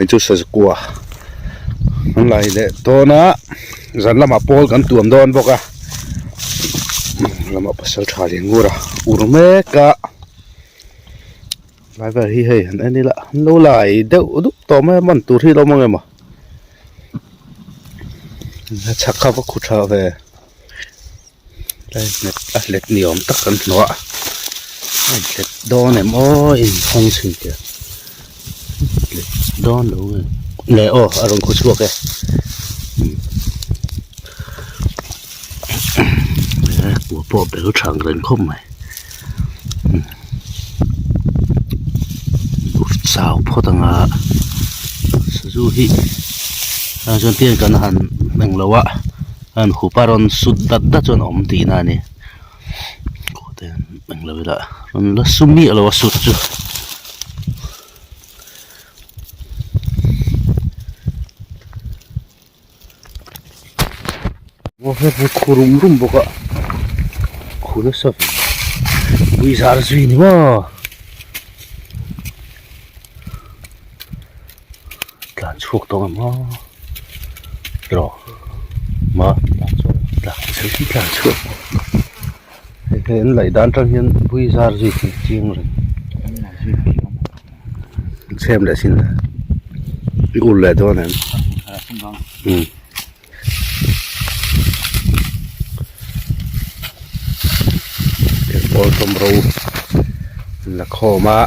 Hei chu sazukua an lai leh dawn a zan lamah pawl kan tuam dawn bawk a lamah pasal tha leh ngur a ur mek a lai vel hi hei han en ila an lo lai deuh dup tawh mai a man tur hi a lo awm ang em aw a chhak kha va khu tha ve. Tlai hmet a hlet ni awm tak kan hmu a a inhlet dawn em aw inhawng chhin teh hlet dawn lo nge le aw a rawn khaw chhuak e kua pawh a bel tha ang reng khawp mai chau phawt ang a sazu hi ah chuan tiang kan han englo a. An hup a rawn sut dat dat chuan a awm tihna a ni kawt te englo ila rawn la su miah lo a sut chu. Aw hei hi khu rum rum bawk a khu nasa ve ui zar zui ni maw tlan chhuak tawh ang maw. Rawh ma tlan chhuak tlan chhuak hei hei an laih dan atang hian bui zar zui tih chiang reng chhem leh sin i ur leh dawn em umm pawl tawm ro an la khawm a.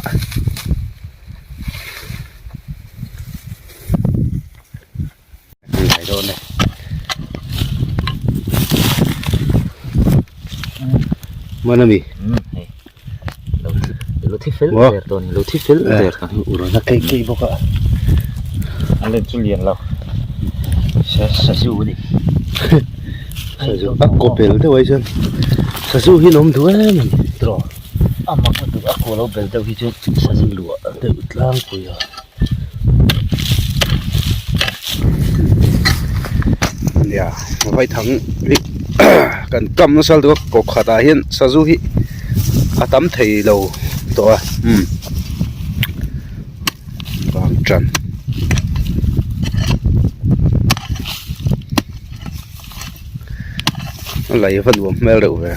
Mana mi lo thi fel der dawn lo thi fel der ta urana kei kei bawk a a let chu lian lo sazu a ni sazu a kaw bel deuh ai chuan sazu hi an awm duh em a ni tiraw a mak lutuk a kaw lo bel deuh hi chu sazu luah deuh tlangpui a. Nia vaithang hi kan kam nasa lutuk a kaw khatah hian sazu hi a tam thei lo tawh a umm vang tan a lei va nuam hmel reuh ve.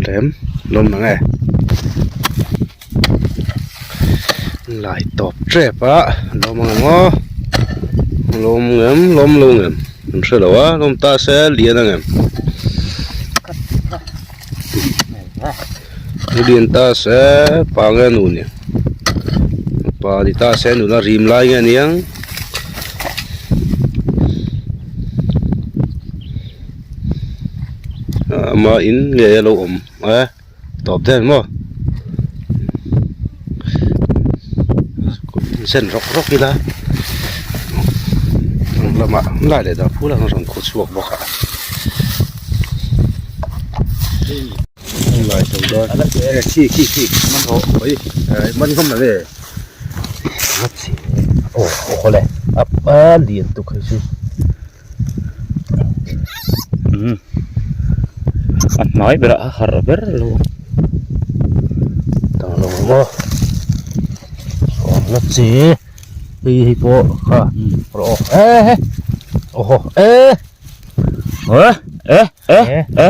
Lem lawm ang e lai tawp tep a lawm ang emaw lawm ngem lawm lo ngem an hre lo a lawm ta se lian ang em lian ta se pa nge nu ni pa ni ta se nula rim lai nge aniang. Ama in ngei a lo awm a tawp daih ang maw zen rawk rawk ila hnung lamah lai leh dah phul ang a rawn khaw chhuak bawk a lai tawh dawn khi khi khi man ngam lo e. Aw aw le a lian tuk hei chu. Umm a hnai berah a harh ber lo tang lo maw awm na che hei hei pawh kha rawh aw e he aw haw e e e e e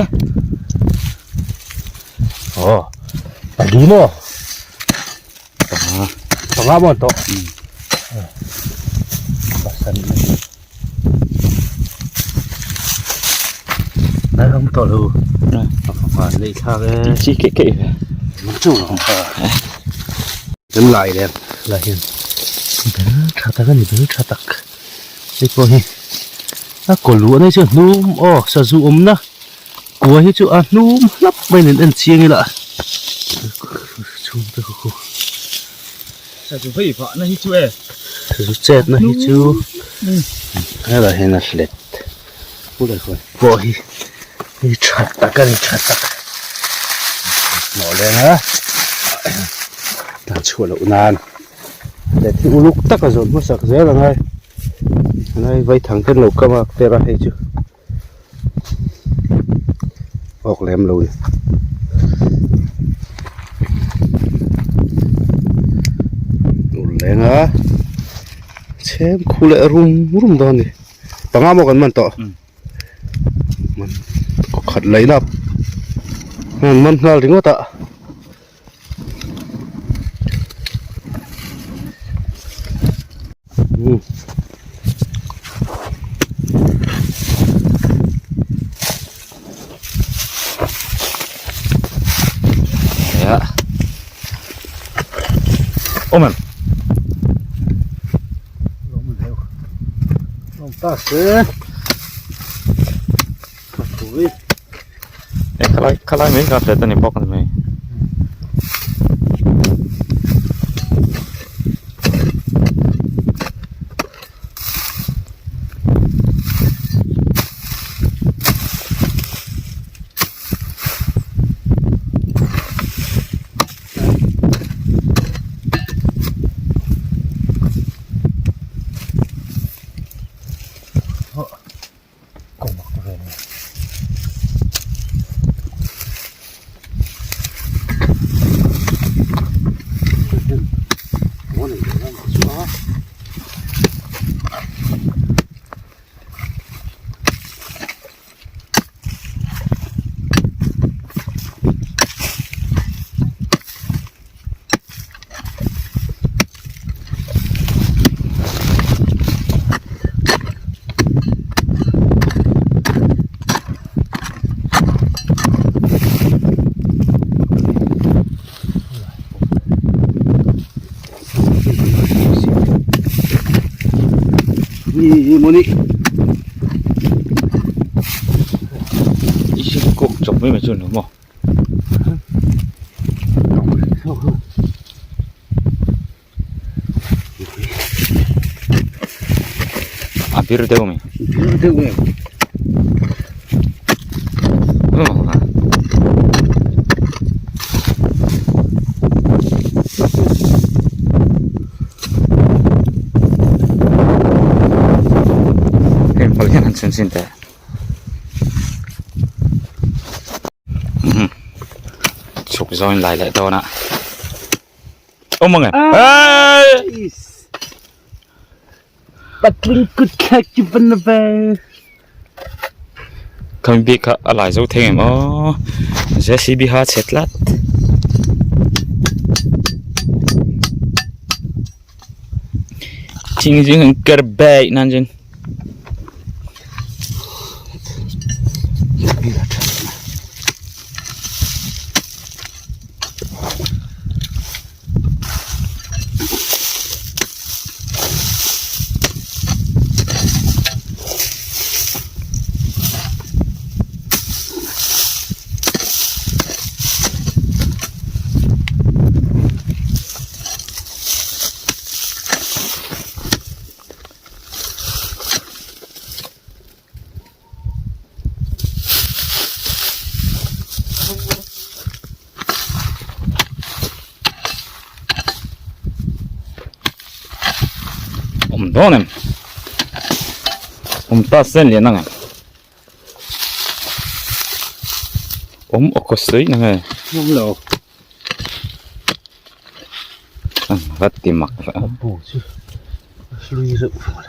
aw pali maw panga maw an tawh pasarih. Ram tawh lo a neih thlak e chi keih keih ve chu kan lai lem lai hian bel tha tak a ni bel tha tak hei pawh hi a kaw luah na hi chu a hnum aw sazu awmna kua hi chu a hnum hlap mai nen en chiang ila chhungte khaw khu. Sazu vei vah na hi chu e. Sazu chet na hi chu helai hian a hlet pulai khawi pawh hi hi tha tak a ni tha tak hnawh leng a tan chhuah loh nan hlet hi uluk tak a zawn hmasak zel ang ai helai vaithang te an lo kam a tera hei chu awk lem lo ni. Leng a chhem khu leh rum rum dawn a ni panga maw kan man tawh man kaw khat laih na an man nghal ringawt a. Awm em? Awm ta se. Ka tui. E khalai khalai mai kha hlet a ni bawk a ni mai. I sin kawk chawp mai mai chu a ni maw. A bir deuh a mi. Bir deuh em. Heng pal hian han chhun chhin teh. Chhuk zawng in lai leh dawn a. Awm ang em? Hey! Patling kut thlak chu pan na ve. Khami bik kha a lai zo thei em aw. JCB ha chhe tlat. Thing zing an ker baih nan jin. Awm dawn em awm ta sen lian ang em awm aw khaw sawi na nge awm lo An va ti mak ve a. A bu chu a hlui reuh vang a.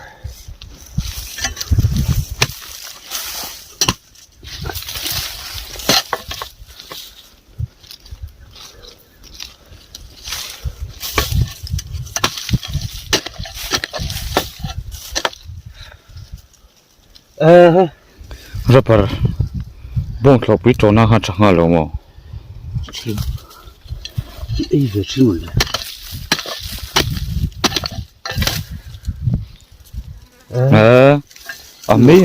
Rubber bawng thlawhpui tawhna kha tha nghal lo maw? Ei ve thin mawle. A mi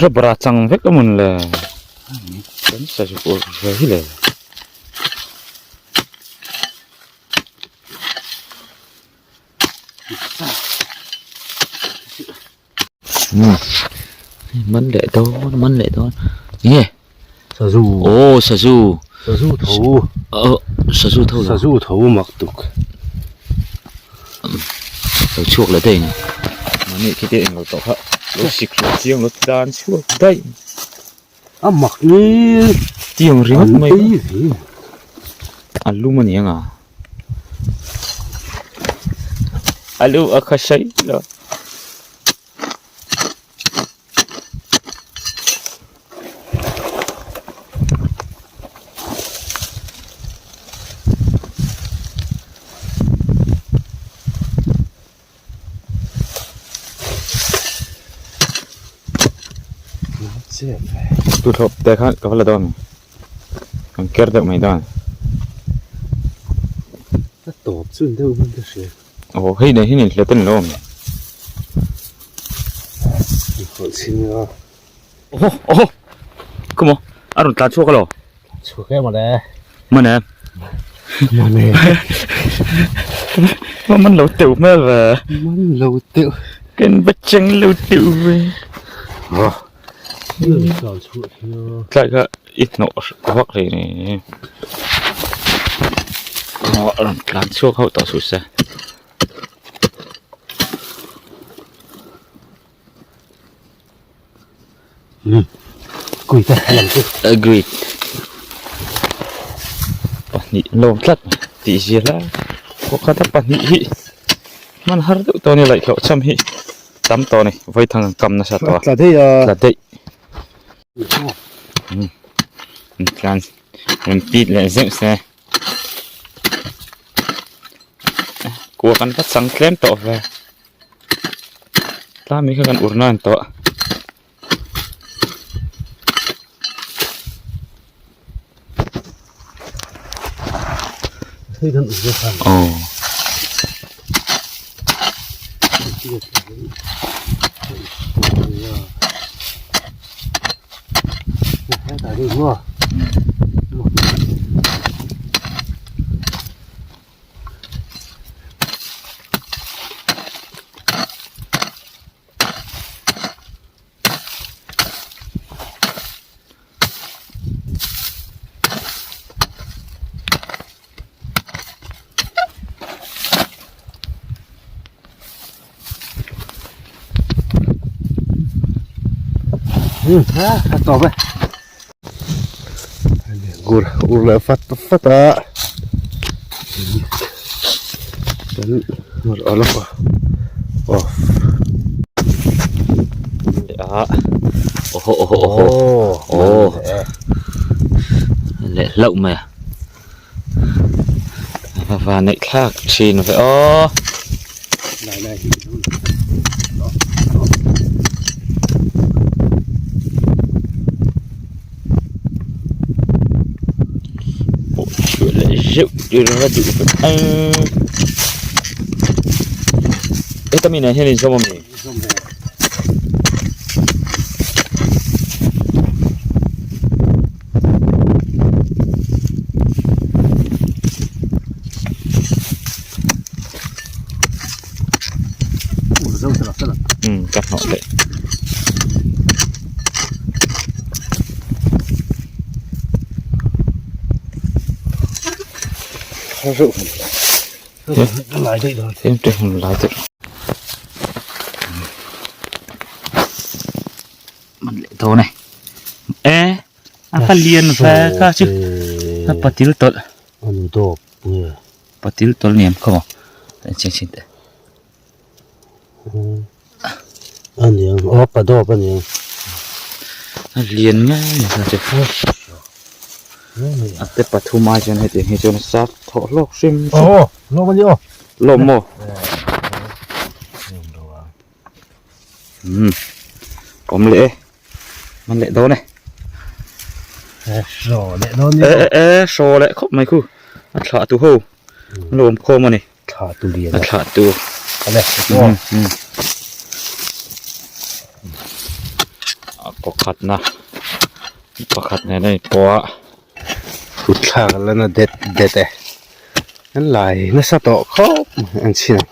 rubber a chang vek a mawn le. Kan sa chu pawh ve hi le. Man leh dawn man leh dawn nge sazu aw sazu sazu tho aw sazu tho sazu tho mak tuk lo chhuak leh daih ni mahni khi te englo tawh kha lo sik hlawh chiang lo tan chhuak daih a mak ni. Tiang ringawt mai a lum a ni ang a a lu a kha saih lo. Tuthlawp te khan ka va la dawn kan ker deuh mai dawn. A tawp chu deuh hman ka hria. Aw hei nen hian inhlet a ni lo awm. Inhawlh chhin a. Oho oho khaw maw a rawn tlan chhuak alo. Chhuak em ale. Man em. Man e. Man lo teuh hmel ve. Man lo teuh. Kan va cheng lo teuh ve. Aw. Tlan chhuak hi a. Tlai kha i hnawh vak hlei ni. Aw a rawn tlan chhuak hauh tawh suh se. Agreed. Pahnih lawm tlat tih zia la pakhat a pahnih hi hman har deuh tawh a ni laihloh cham hi tam tawh a ni vawithang an kam nasa tawh a tla daih a tla daih tlan rawn pit leh zeuh se kua kan va chang tlem tawh ve. Tlami kha kan ur nan tawh. Hei kan ur khan. Oh. A tawp e gur ur leh fat fat a kan a lawk a off a oho oho oho aw leh hlauh mai a va va neih thlak thin ve aw. Pawh chhuah leh zeuh tur a duh vek ang heta mi nen hian inzawm a mi. Ka hnawh leh. Man leh dawn e. E a fa lian ve kha chu a patil tawlh. Patil tawlh ni em khaw maw chhin chhin teh. A niang aw pa dawp a niang. A lian ngei kha chu. A te pathum ai chuan hetiang hi chuan a sap thawh hlawk hrim hrim. Aw lawm a ni aw. Lawm maw? Umm awm leh e man leh dawn e. Hraw leh dawn e e hraw leh khawp mai khu a thlah tu ho an lo awm khawm a ni. Thlah tu lian a thlah tu ale a pakhat na pakhat nen a inpawh a. Kut thlak a la na det det e an lai nasa tawh khawp mai an chhin ang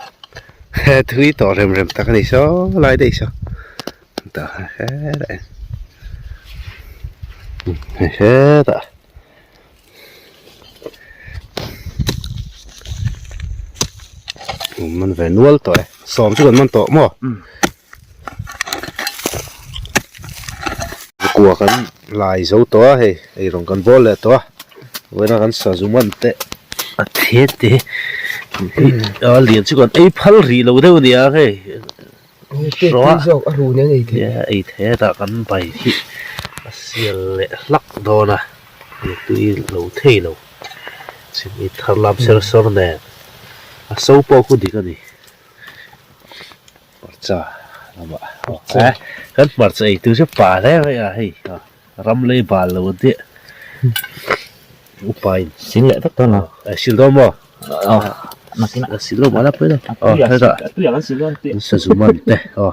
he thui tawh rem rem tak a ni saw lai daih saw tah hetah hetah. Man ve nual tawh e sawm chu kan man tawh maw. Kua kan lai zo tawh a hei eirawng kan bawl leh tawh a vawiin a kan sazu man te a the te a lian chu kan ei phal rih lo deuh a ni a hei ei thei a tah kan bai hi a sial leh hlak dawn a tui lo thei lo chimih thar lam ser sawr nen a so pawh khu dik a ni. Hmarcha lamah eh kan hmarcha ei tur chu pa hle mai a hei ram lei bal lo diah upa in sil leh vek dawn lo eh sil dawn maw aw nakinah a sil lo mahla pawi lo aw hetah sazu man te aw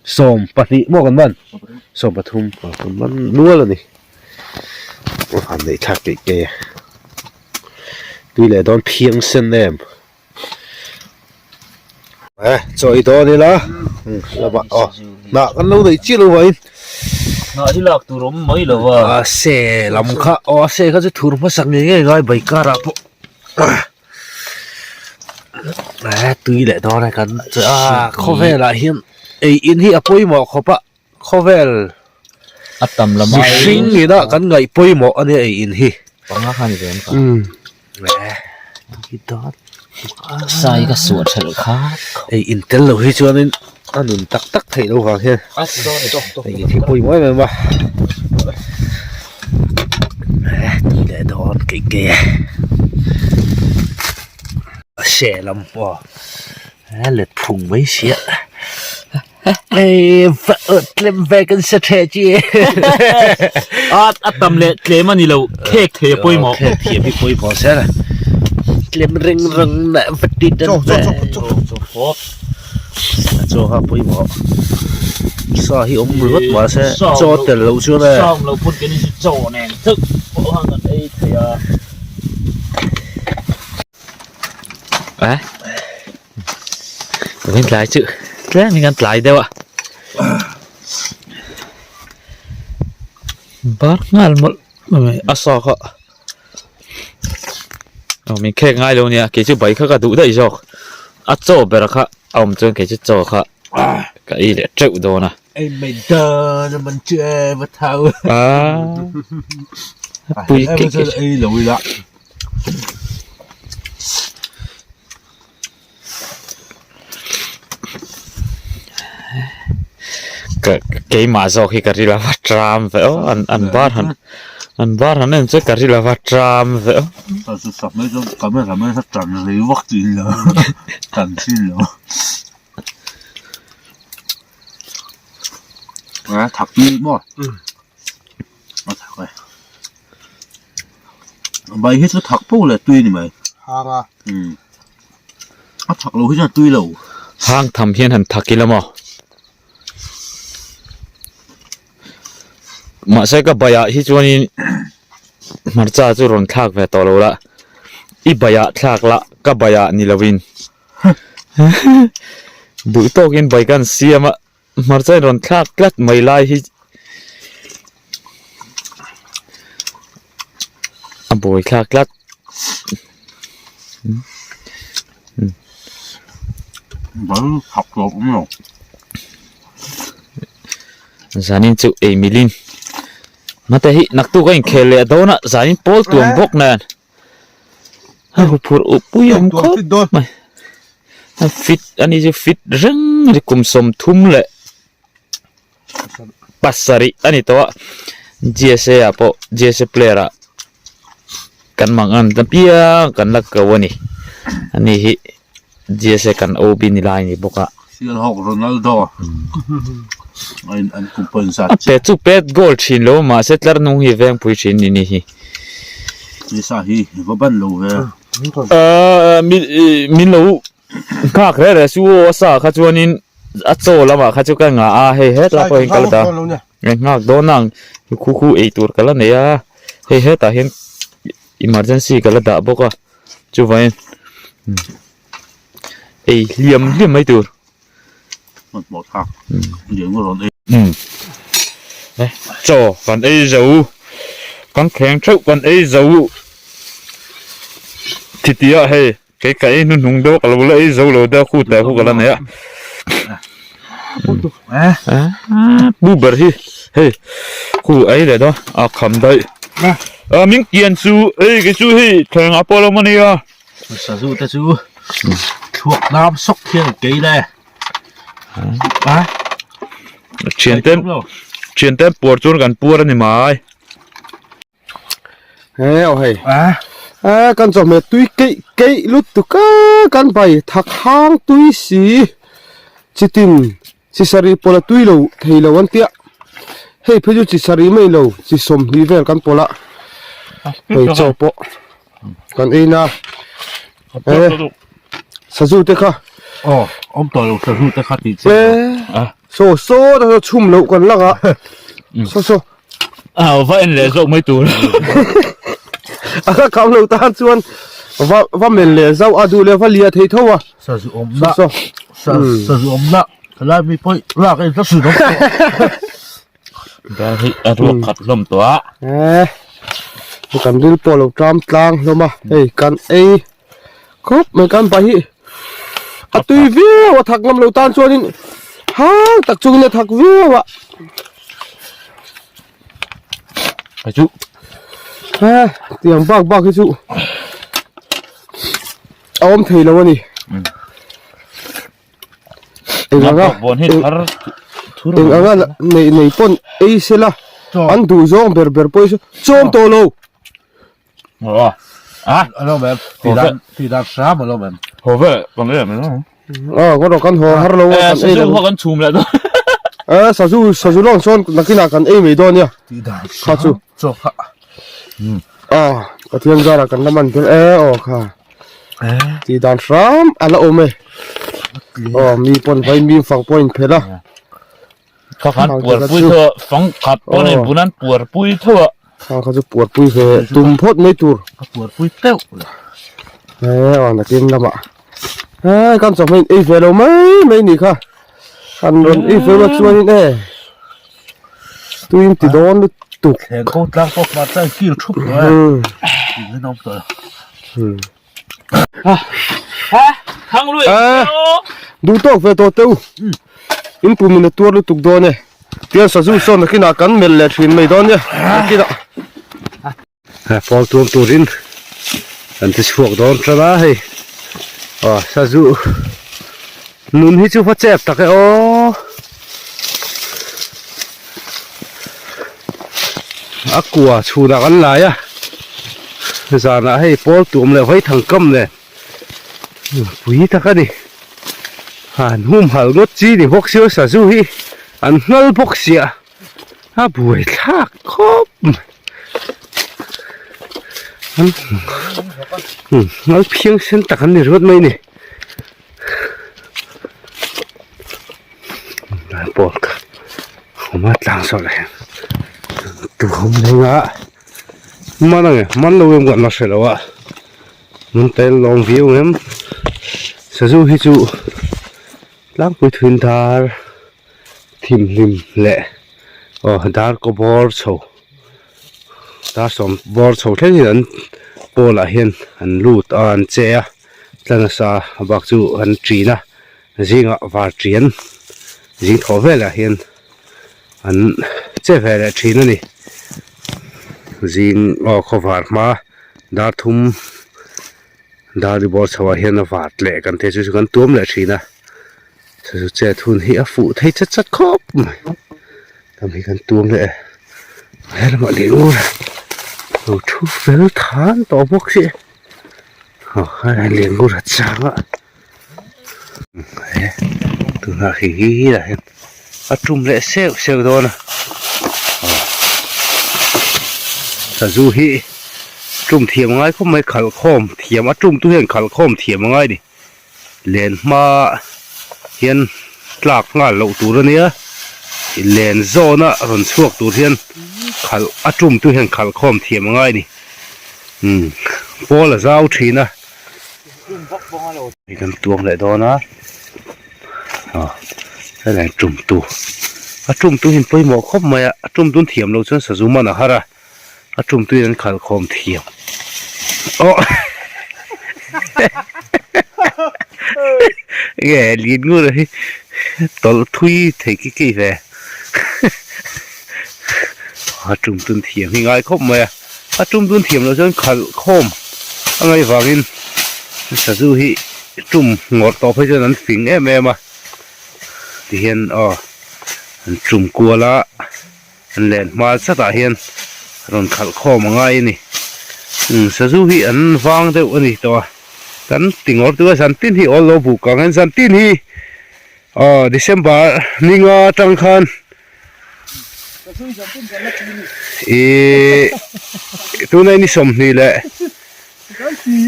20 maw kan man 13 aw kan man nual a ni aw han neih thlak keih keih a tui leh dawn phiang sen em. Eh chaw i dawn ila lamah aw hnah kan lo neih chiah lo vain hnah hi lak tur awm mai lo va a se lam kha aw a se kha chu thur hmasak ngei ngei ngai bai karah pawh eh tui leh dawn a kan a khawvelah hian ei in hi a pawimawh khawp a khawvel a tam lam ai mihring ina kan ngaih pawimawh a nia ei in hi panga kha ni ve an ka eh tui dawn sai ka suah thelh kha ei in tel lo hi chuanin a nun tak tak theih loh vang hian ei in hi pawimawh em em a eh tui leh dawn keih keih a se lam pawh a let phung mai sia. A a tam leh tlem a ni lo khek thei a pawimawh. Khek thiam hi pawimawh zel a. Tlem ring reng na va ti dan ve. A chaw kha pawimawh. Sa hi awm ringawt mahse chaw tel loh chuan e. Sa awm lo pawn keini chu chaw nen theuh pawh khan kan ei thei a. Eh Kan tlai chu tlem in kan tlai deuh a bar nghal mawlh mai a sa kha aw min khek ngai lo nia kei chu bai kha ka duh daih zawk a chaw ber kha a awm chuan kei chu chaw kha ka ei leh teuh dawn a. Ei mai dawn a man chu e va thau a pui kek kek ei lo ila. Ka keimah zawk hi ka ri lova tram ve aw an an bar han an bar han en chu ka ri lova tram ve aw. Bai hi chu thak poh leh tui ni mai. Hang a. Umm. A thak lo hi chuan tui lo. Hang tham hian han thak ila maw? Mahse ka baiah hi chuanin hmarcha chu rawn thlak ve tawh lo la. I baiah thlak la ka baiah ni lovin. Duh tawkin bai ka han siam a. Hmarcha in rawn thlak tlat mai lai hi a buai thlak tlat zanin chu ei milin mate hi naktuk a inkhel leh dawn a zanin pawl tuam bawk nen. A huphurh up pui awm khawp mai a fit a ni chu fit reng a ni kum 37 a ni tawh a G S A ah pawh G S A player ah kan mang an ta piang kan la ko a ni ani hi G S A kan O B ni lai a ni bawk a. A pet chu pet goal thin lo mahse tlar hnung hi vengpui thin ni ni hi. Aaa min lo nghak reh reh su aw a sa kha chuanin a chaw lamah kha chu ka ngah a hei hetah pawh hian ka la dah nghak dawn ang khu khu ei tur ka la nei a hei hetah hian emergency ka la dah bawk a chuvangin ei hliam hliam mai tur. Chaw kan ei zo kan thleng theuh kan ei zo titi ah hei kei ka ei hnuhnung deuh ka lo la ei zo lo deuh a khut leh khu ka la nei a pu ber hi. Hei khu ei leh dawn a kham daih. A min kian chu ei kei chu hei thleng a pawh lo maw nia. Sazu te chu thluak lam sawk hian kei le. A thian ten thian ten puar chuan kan puar a ni mai. He aw hei. A kan chawhmeh tui keih keih lutuk a kan bai thak hang tui si chitin chi sarih pawlh a tui lo thei lo an tia hei phei chu chi sarih mai lo chi sawmhnih vel kan pawlh a hei chaw pawh kan ei na e sazu te kha aw awm tawh lo sazu te kha tih chi saw saw te kha chhum loh kan lak a saw saw À, va en leh zawk mai tur. A ka kham lo tan chuan va va mel leh zauh a duh leh va lia thei tho a. Sazu awm na. Sa sazu awm na. Helai mi pawih lak in ka sin awm tawh. Dar hi a ruak khat hlawm tawh a. Eh. Kan ril pawh lo tram tlang hlawm a. Hei kan ei khawp mai kan pa hi. A tui viau a thak ngam lo tan chuanin hang tak chungin a thak viau a. Hei chu. He tiang bak bak hi chu a awm thei lo a ni. Eng anga eng anga nei nei pawn ei sela an duh zawng ber ber pawh hi chu chawm tawh lo. Ờ. À, Alo mem. Ti dan ti dan hram alo mem. Ho ve kan em em. Ờ, có đồ kan ho har lo kan ei lo. Kan chhum le do. Ờ, sazu sazu long son nakina kan ei mei don ya. Ti dan kha chu. Cho kha. Ờ, pathian zara kan laman tel e o kha. Ti dan hram ala om e. Ờ, mi pon vai mi fang point phela. Kha khan puar pui tho a, fang khat pawh nei bun an puar pui tho a. Kha kha chu puar pui ve tum phawt mai tur. Ka puar pui teuh le. He aw nakin lamah he kan chawhmeh in ei ve lo mai mai ni kha. Kan rawn ei ve ruat chuanin e tuin ti dawn lutuk. Thleng ko tlang pawh hmar chuan kil thup lo e. Tih awm tawh. Duh tawk ve tawh teh u. In pum in a tuar lutuk dawn e. Tian sazu sawn nakinah kan melh leh thin mai dawn nia. Nakinah. Pawl tuam turin kan ti chhuak dawn tan a hei. Aw sazu nun hi chu va chep tak e aw. A kua chhunah kan lai a zanah hei pawl tuam leh vawi thang kam nen pui tak a ni han humhalh ngawt chi ni bawk sia sazu hi an nghal bawk sia a buai thlak khawp mai an nghal phiang sen tak an ni ringawt mai a ni. Pawl kha awm a tlang saw lah hian tuam reng a man ang e man lo em kan la hre lo a mun tel lawm viau em sazu hi chu tlangpui thuin dar thimhlim leh aw dar kaw bawr chho dar sawm bawr chho thleng hian an pawl ah hian an lut a an che a tla nasa a bak chu an ṭin a. Zingah var ṭian zing thawh velah hian an che ve leh ṭhin a ni. Zing aw khawvar hma dar thum dar ri bawr chhoah hian a var leh kan tih chu chu kan tuam leh ṭhin a. Chu chu chet hun hi a fuh thei chat chat khawp mai. Tam hi kan tuam leh e. He lamah leh ngur a lo thu fel than tawh bawk si. Aw helai leh ngur a chang a. Tunah khi hi ah hian a tum leh seuh seuh dawn a sazu hi tum thiam ngai khawp mai khalh khawm thiam a tum tu hian khalh khawm thiam a ngai a ni len hma hian tlak nghal loh tur a nia len zawn a rawn chhuak tur hian khalh a tum tu hian khalh khawm thiam a ngai a ni umm pawl a zau thin a. Hei kan tuang leh dawn a aw helai tum tu a tum tu hi pawimawh khawp mai a a tum tun thiam loh chuan sazu man a har a a tum tuin an khalh khawm thiam aw nge lin ngur hi tawlh thui thei ki ki ve. A tum tun thiam hi ngai khawp mai a, a tum tun thiam loh chuan khalh khawm a ngaih vangin sazu hi tum ngawrh tawh phei chuan an fing em em a tihian aw an tum kual a an len hma satah hian rawn khalh khawm a ngai a ni umm sazu hi an vang deuh a ni tawh a kan ti ngawr tu a zantin hi awl lo buh kang hian zantin hi aw December ninga atang khan. Ihh tunah ni 20 leh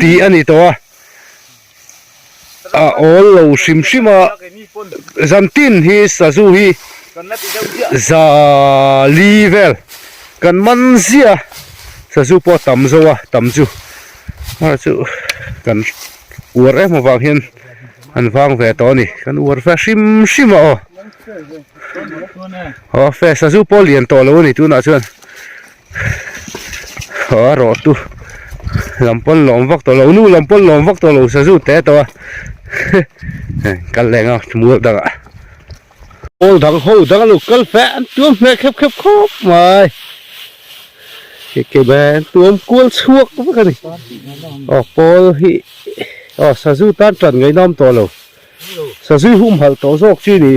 tih a ni tawh a a awl lo hrim hrim a zantin hi sazu hi za li vel kan man ziah a sazu pawh a tam zo a tam chu a chu kan uar em avang hian an vang ve tawh a ni kan uar ve hrim hrim a aw. Aw fe sazu pawh lian tawh lo a ni tunah chuan aw a rawh tu lam pawn lawm vak tawh lo nu lam pawn lawm vak tawh lo sazu te tawh a kal leh ang a mual dangah pawl dang ho dang a lo kal fe an tuam hmel khep khep khawp mai ke ben tuam kual chhuak vek a ni aw pawl hi aw sazu tan tan ngaihnawm tawh lo. Sazui humhalh tawh zawk chi ni.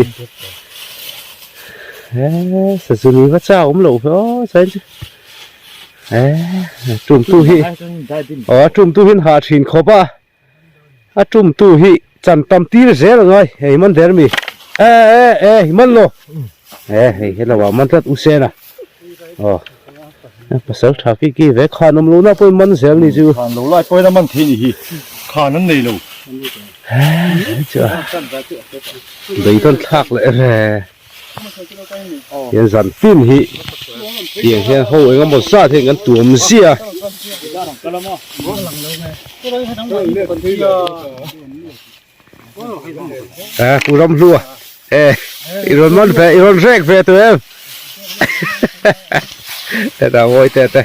Eee sazu ni va chak awm loh ve aw zain chu. Eee tum tu hi aw a tum tu hian hah thin khawp a. A tum tu hi chan tam tir zel a ngai hei man der mi. Eee eee eee man lo. Eee hei hello ah man tlat u sen a. Aw pasal tha ki ki ve khan awm lo na pawhin man zel ni chu. Khan lo lai pawhin a man thei ni hi khan an nei lo. Beidawn thlak leh ve hian zan tin hi tiang hian ho eng emaw zat hian kan tuam ziah a. A pu ram hlua e i rawn man ve i rawn rek ve tu em heta mawi te te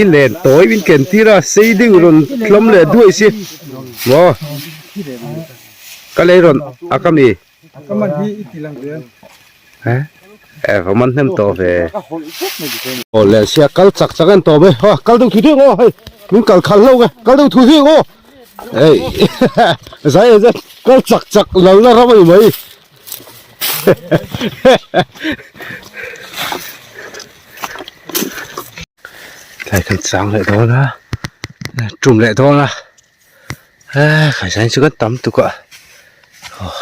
i len tawi min ken tir a sei deuh i rawn hlawm leh duai si maw ka lei rawn a ka mi e va man hnem tawh ve aw le sia kal chak chak an tawm e ha kal deuh thui thui ang aw hei min kal khalh hlauh e kal deuh thui thui ang aw hei zai zai kal chak chak lo na ram a ni mai tlai kan chang leh dawn a tum leh dawn a. Eee khaizain chu kan tam tuk a aw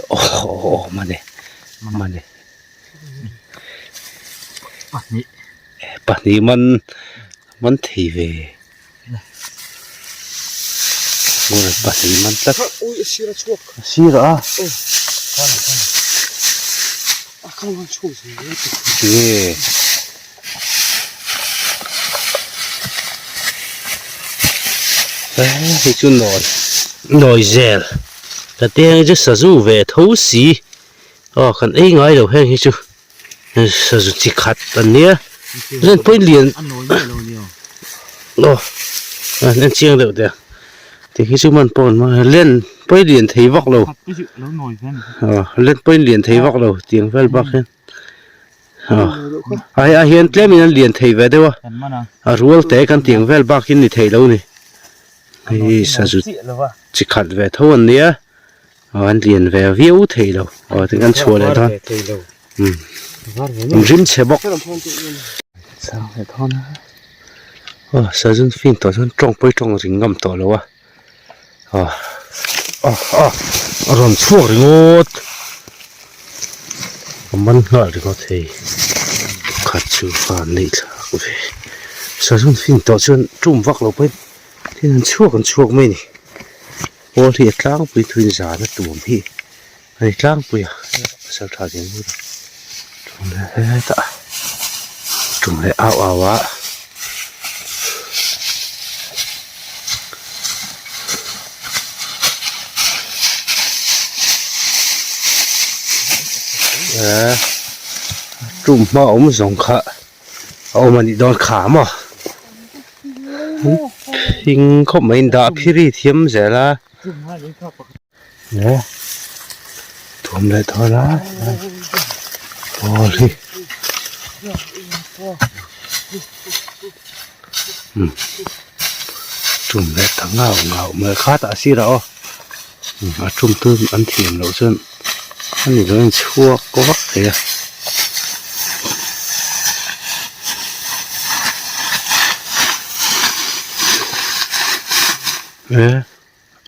aw mane mane pahnih pahnih man man thei ve pahnih man tlat a sir a nge hei chu nawi nawi zel ka te ang hi chu sazu ve tho si aw kan ei ngai lo heng hi chu. Sazu chi khat an nia chuan pawi lian aw an en chiang deuh teh tikhi chu man pawh an hmang a len pawi lian thei vak lo aw len pawi lian thei vak lo tiang vel bak hian aw a hei ah hian tlem in an lian thei ve deuh a a rual te kan tiang vel bak hi ni thei lo ni hei sazu chi khat ve tho an nia. Aw an lian ve viau thei lo aw tin an chhuah leh dawn umm an rim chhe bawk chang leh dawn a aw sazun fin tawh chuan tawng pawh hi tawng ring ngam tawh lo a aw aw aw a rawn chhuak ringawt a man nghal ringawt hei pakhat chu a neih thlak ve sazun fin tawh chuan tum vak lo pawhin tin an chhuak an chhuak mai a ni. Pawl hi a tlangpui thuin zan a tuam hi a ni tlangpui a pasal tha zin bur a tum leh hetah tum leh au au a. Eh tum hma awm zawng kha a awm a nih dawn kha maw. Hing khawp mai in dah phiri thiam zel a. Le thuam leh thawn a ball hi umm tum leh ta ngau ngau mai kha tah a sirah aw a tum tu an thiam loh chuan ani lo in chhuak vak thei a.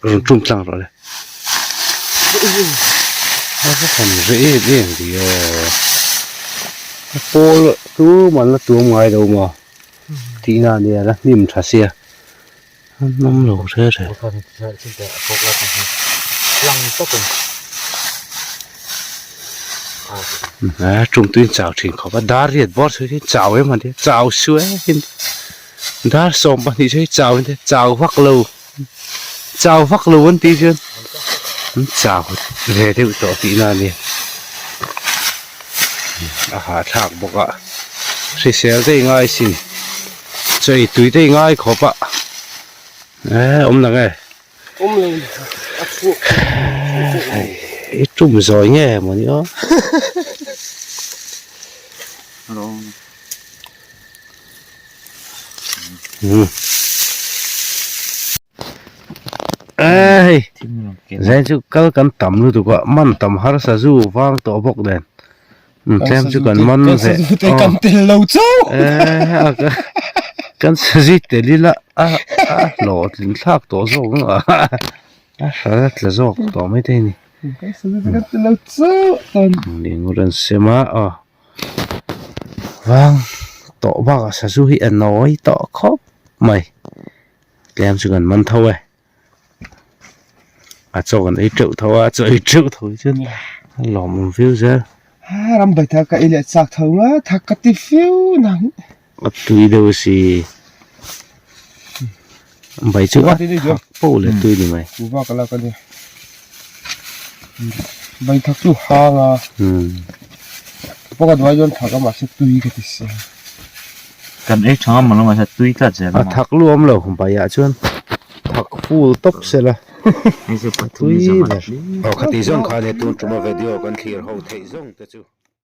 Rawn tum tlang rawh le. A va han reh em em ve aw. A pawl chu man la tuam ngai lo maw tihna a nia la hnim tha sia a nawm lo hre hre. A tum tuin chau thin khawp a dar riat bawr sawi hi chau em a nia chau suai a dar 12 sawi chau a nia chau vak lo. Chau vak lo an tih chuan an chau ve deuh tawh tihna a ni. A hahthlak bawk a, hrisel te i ngai sin, chaw ei tui te i ngai khawp a, eh awm lang e. Awm lo a chhuak. I tum zawi nge mawni aw. Hei zai chu kal kan tam lutuk a man tam harsa zu vang tawh bawk nen tlem chu kan man ve kan tel lo chauh kan sazu tel ila a hlawhtlin thlak tawh zawk ang a a hral a tla zawk tawh mai thei a ni kan sazu kan tel lo chauh lingul an sem a aw. Vang tawh bakah sazu hi a nawi tawh khawp mai tlem chu kan man tho e a chaw kan ei teuh tho a a chaw ei teuh tho hi chuan a lawmawm viau zel. Ram bai thar ka ei leh chak tho nga thak ka ti fiu nang. A tui deuh si bai chu a thak poh leh tui ni mai. Kuhva ka lak a nia. Bai thak chu hang a. Pakhat vai chuan thak a mahse tui ka ti si. Kan ei tha ngam lo mahse tui tlat zel a. A thak luam lo baiah chuan thak full tawp sela. Tui ber. Aw khati zawng khan he tun tuma video kan thlir ho theih zawng te chu.